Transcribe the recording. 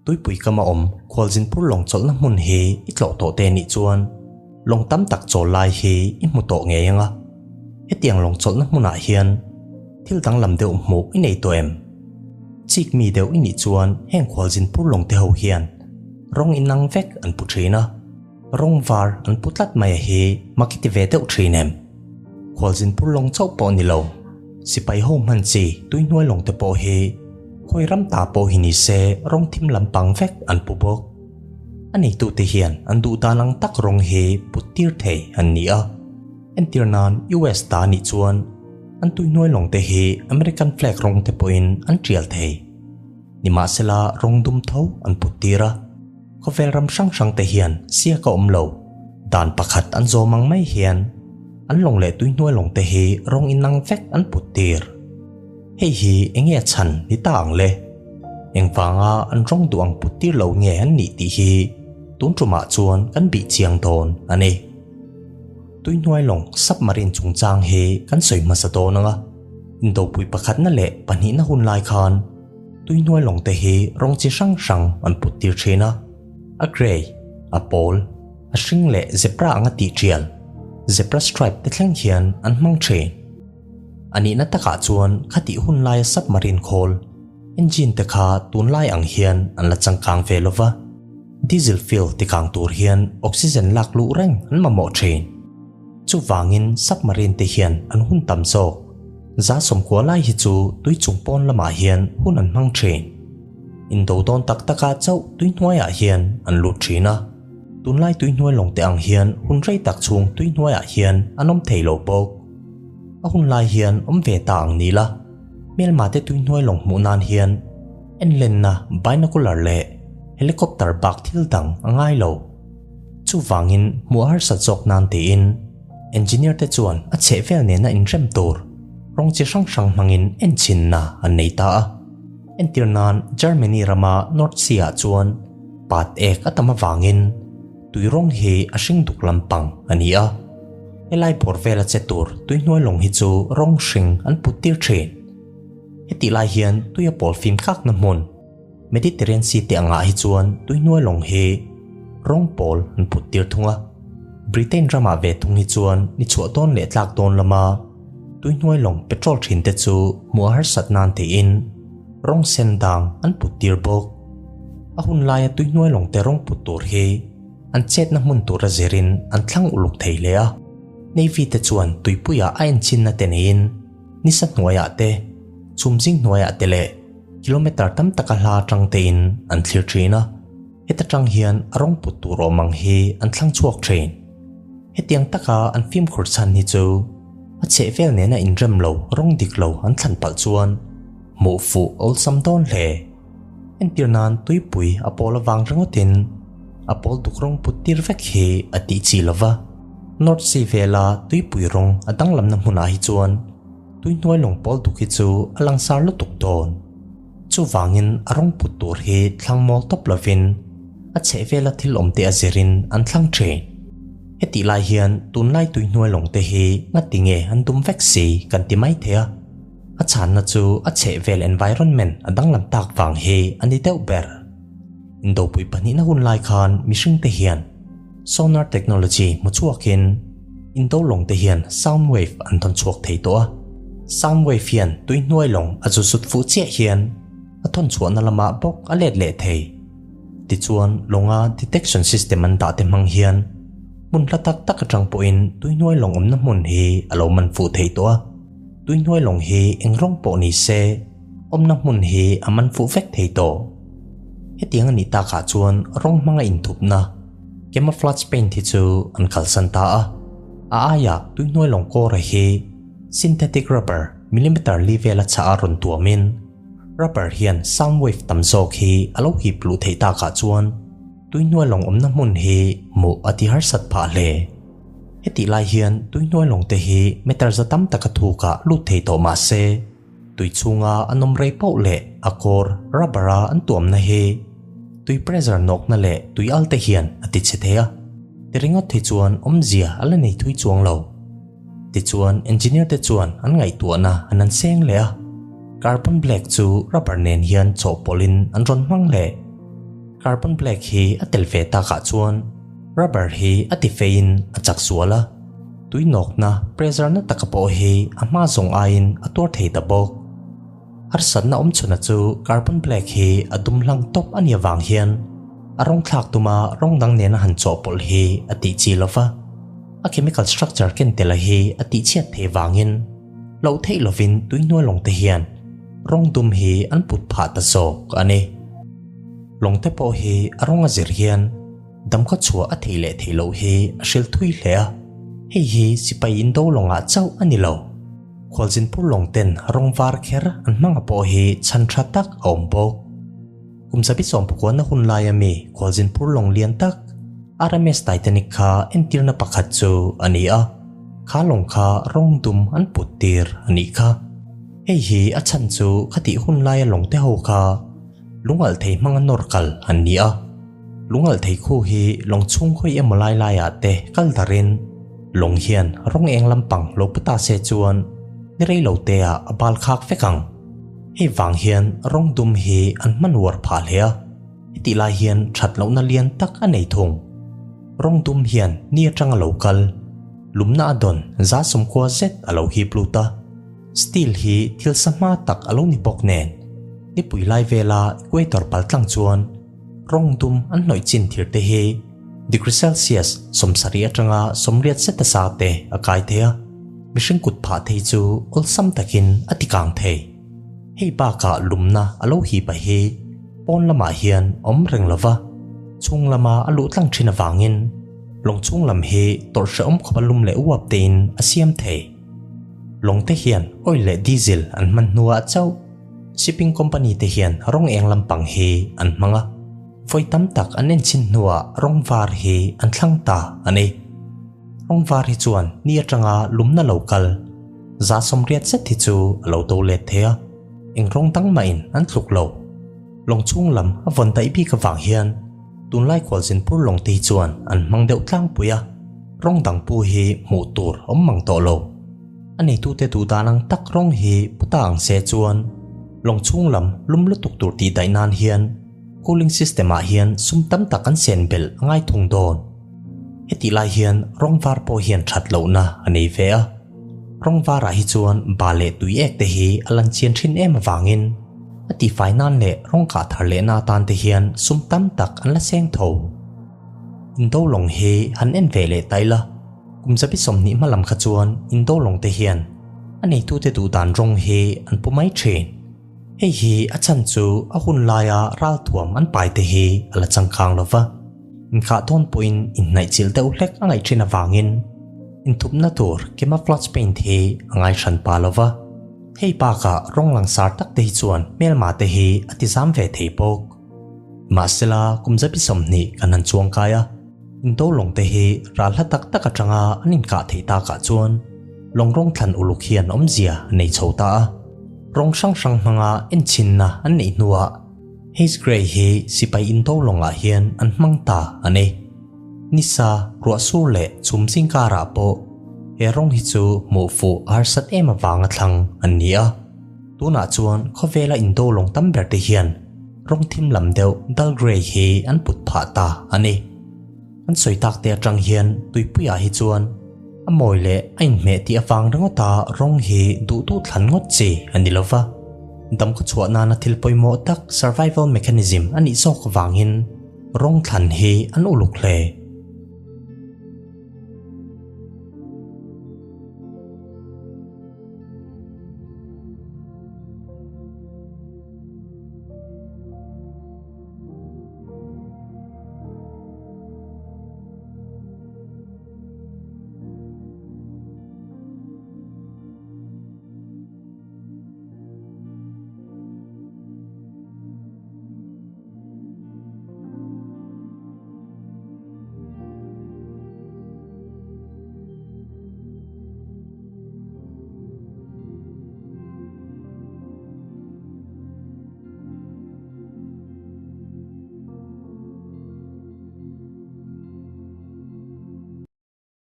Tuipui kama awm Khualzinpur lawng chawlhna hmun hi i tlawh tawh te nih chuan lawng tam tak chawl lai hi i hmu tawh ngei ang a. Hetiang lawng chawlhna hmunah hian thil danglam deuh hmuh i nei tawh em? Chik mi deuh i nih chuan heng Khualzinpur lawng te ho hian rawng inang vek an pu thin a, rawng var an pu tlat mai a hi mak i ti ve deuh thin em? Khualzinpur lawng chauh pawh ni lo, sipai ho hman chi tuihnuai lawng te pawh hi khawi ram ta pawh hi ni se rawng thim lampang vek an pu bawk. A neitute hian an duh dan ang tak rawng hi put tir thei an ni a. Entir nan US ta nih chuan an tuihnuai lawng te hi American flag rawng te pawhin an tial thei. Nimahsela rawng dum tho an put tir a. Khawvel ram hrang hrang te hian siak a awm lo. Dan pakhat an zawm ang mai hian an lawng leh tuihnuai lawng te hi rawng inang vek an put tir. Hei hi enge a chhan ni ta ang le? Engvanga an rawng duh ang put tir lo nge an nih tih hi tun tumah chuan kan bih chiang dawn a ni. Tuihnuai lawng submarine chungchang hi kan sawi hmasa dawn ang a, indopui pakhatna leh pahnihna hun lai khan Tuihnuai lawng te hi rawng chi hrang hrang an put tir thin a, a grey, a pawl, a hring leh zebra anga tih tial, zebra stripe te thleng hian an hmang thin. A nihna takah chuan khatih hun laia submarine khawl, engine te kha tunlai ang hian an la changkang ve lo va, diesel fuel tikang tur hian oxygen lak luh reng an mamawh thin. Chuvangin submarine te hian an hun tam zawk. Za 90 lai hi chu tui chung pawn lamah hian hun an hmang thin. Indo dawn tak takah chauh tui hnuaiah hian an lut thin a. Tunlai tui hnuai lawng te ang hian hun rei tak chhung tui hnuaiah hian an awm thei lo bawk. A hun lai hian awm ve ta ang ni la, hmelma te tui hnuai lawng hmuh nan hian enlenna binocular leh helicopter bak thil dang a ngai lo. Chuvangin hmuh a harsat zawk nan tiin Engineer te chuan a chhehvel nena inrem tur rawng chi hrang hrang hmangin enchinna an nei ta a. Entir nan Germany rama North Sea ah chuan pat ek a tam avangin tui rawng hi a hring duk lampang a ni a. Helai bawr vela che tur tui hnuai lawng hi chu rawng hring an put tir thin. Hetih lai hian tui a pawl fim tlakna hmun Mediterranean Sea te angah hi chuan tuihnuai lawng hi rawng pawl an put tir thung a. Britain ramah ve thung hi chuan ni chhuah dawn leh tlak dawn lama tuihnuai lawng petrol thin te chu hmuh a harsat nan tiin rawng sen dang an put tir bawk. A hun laia tuihnuai lawng te rawng put tur hi an chetna hmun tura zirin an thlang uluk thei hle a. Navy te chuan tuipuiah a enchinna te neiin nisa hnuaiah te, chhumzing hnuaiah te leh kilometer tam taka hla atang tein an thlir thin a, heta tang hian a rawng put tur awm ang hi an thlang chhuak thin. Hetiang taka an fimkhur chhan hi chu a chhehvel nena inrem lo rawng dik lo an thlan palh chuan hmuh fuh awlsam dawn hle. Entir nan tuipui a pawl avang ringawtin a pawl duk rawng put tir vek hi a tih chi lova, North Sea vela tuipui rawng a danglamna hmunah hi chuan Tuihnuai lawng pawl duk hi chu a langsar lutuk dawn. Chuvangin a rawng put tur hi thlang mawl tawp lovin a chhehvela thil awm te a zirin an thlang thin. Hetih lai hian tunlai tuihnuai lawng te hi ngati nge an dum vek si kan ti mai thei a. A chhanna chu a chhehvel environment a danglam tak vang hi a ni deuh ber. Indopui pahnihna hun lai khan mihring te hian Sonar technology hmu chhuakin Indo lawng te hian sound wave an thawn chhuak thei tawh a. Sound wave hian tui hnuai lawng a zu zut fuh chiah hian a thawn chhuahna lamah bawk a let leh thei. Tichuan lawnga detection system an dah te hmang hian hmun hla tak tak atang pawhin tui hnuai lawng awmna hmun hi a lo man fuh thei tawh a. Tui hnuai lawng hi eng rawng pawh ni se awmna hmun hi a man fuh vek thei tawh. Hetiang a nih takah chuan rawng hmanga inthupna Camouflage paint hi chu an kalsan ta a, a aiah tuihnuai lawng kawra hi synthetic rubber millimeter li vela chhah a rawn tuamin rubber hian sound wave tam zawk hi a lo hip luh theih takah chuan tuihnuai lawng awmna hmun hi hmuh a ti harsat phah hle. Hetih lai hian tuihnuai lawng te hi meter za tam taka thukah lut thei tawh mah se, Tui chhunga an awm rei pauh leh a kawr rubber a an tuamna hi tui pressure nawkna leh tui al te hian a ti chhe thei a, ti ringawt hi chuan awmzia a la nei thui chuang lo. Tichuan engineer te chuan an ngaihtuahna an han seng leh a, carbon black chu rubber nen hian chawhpawlhin an rawn hmang leh. Carbon black hi a tel ve takah chuan rubber hi a ti feiin a chak zual a, tui nawkna pressure na taka pawh hi a hma zawng aiin a tuar thei ta bawk. Harsatna awm chhuna chu carbon black hi a dum hlang tawp a nih avang hian a rawng thlak tuma rawng dang nena han chawhpawlh hi a tih chi lova, a chemical structure ken tela hi a tih chhiat theih vangin loh theih lovin tui hnuai lawng te hian rawng dum hi an put phah ta zawk a ni. Lawng te pawh hi a rawng a zir hian damkhaw chhuah a theih leh theih loh hi a hril thui hle a, hei hi sipai indo lawngah chauh a ni lo. Khualzinpur lawng ten rawng var kher an hmanga pawh hi chhan tha tak a awm bawk. Kum zabi sawmpakuana hun laia mi Khualzinpur lawng lian tak RMS Titanic kha entirna pakhat chu a ni a, kha lawng kha rawng dum an put tir a nih kha. Hei hi a chhan chu khatih hun laia lawng te ho kha lungalh thei hmanga nawr kal an ni a. Lungalh thei khu hi lawng chhung khawi emaw lai laiah te kal darin lawng hian rawng eng lampang lo pu ta se chuan ni rei lo te ah a bal khak vek ang. Hei vang hian rawng dum hi an hman uar phah hle a, hetih lai hian that lohna lian tak a nei thung. Rawng dum hian ni atanga lo kal, lumna a dawn za sawmkua zet a lo hip lut a. Steel hi thil sa hma tak a lo ni bawk nen, nipui lai vela equator pal tlang chuan rawng dum an hnawih chin thir te hi degree Celsius 70 atanga 80 zeta sa te a kai thei a, mihring kut phah thei chu awlsam takin a ti kang thei. Hei bakah lumna a lo hip a hi pawn lamah hian awm reng lova, chhung lama a luh tlang thin avangin lawng chhung lam hi tawrh hrehawm khawp a lum leh uap tein a siam thei. Lawng te hian oil leh diesel an hman hnuah chauh shipping company te hian rawng eng lampang hi an hmang a, vawi tam tak an enchhin hnuah rawng var hi an thlang ta a ni. Rawng var hi chuan ni atanga lumna lo kal 180 zet hi chu a lo do let thei a, eng rawng dang mahin an tluk lo. Lawng chhung lam a vawn daih bik avang hian tunlai khualzinpur lawng te hi chuan an hmang deuh tlangpui a, rawng dang pu hi hmuh tur awm mang tawh lo. A neitute duh dan ang tak rawng hi pu ta ang se chuan lawng chhung lam lum lutuk tur tih daih nan hian cooling system ah hian sum tam tak an sen belh a ngai thung dawn. Hetih lai hian rawng var pawh hian that lohna a nei ve a, rawng varah hi chuan ba leh tui ek te hi a lan chian thin em avangin a tihfai nan leh rawng kah thar lehna atan te hian sum tam tak an la seng tho. Indo lawng hi han en ve leh ta ila, kum 20 hma lam kha chuan Indo lawng te hian a neitute duh dan rawng hi an pu mai thin. Hei hi a chhan chu a hun laia ralthuam an pai te hi a la changkang lo va, inkhah dawn pawhin inhnaih chilh deuh hlek a ngaih thin avangin inthupna tur camouflage paint hi a ngai hran pa lo va. Hei bakah rawng langsar tak te hi chuan hmelma te hi a ti zam ve thei bawk. Mahsela kum 20 kan han chuang kai a, Indo lawng te hi ral hla tak tak atanga an inkah theih takah chuan lawng rawng thlan uluk hian awmzia a nei chho ta a. Rawng hrang hrang hmanga enchinna an neih hnuah Haze Grey hi sipai Indo lawngah hian an hmang ta a ni. Nisa, ruah sur leh chhum zing karah pawh he rawng hi chu hmuh fuh a harsat em avanga thlang an ni a. Tunah chuan khawvela Indo lawng tam ber te hian rawng thim lam deuh dull grey hi an put phah ta a ni. An sawi tak te atang hian tuipuiah hi chuan a mawi leh a inhmeh tih avang ringawta rawng hi duh duh thlan ngawt chi a ni lova. Dam khaw chhuah nana thil pawimawh tak survival mechanism a nih zawk avangin rawng thlan hi an uluk hle.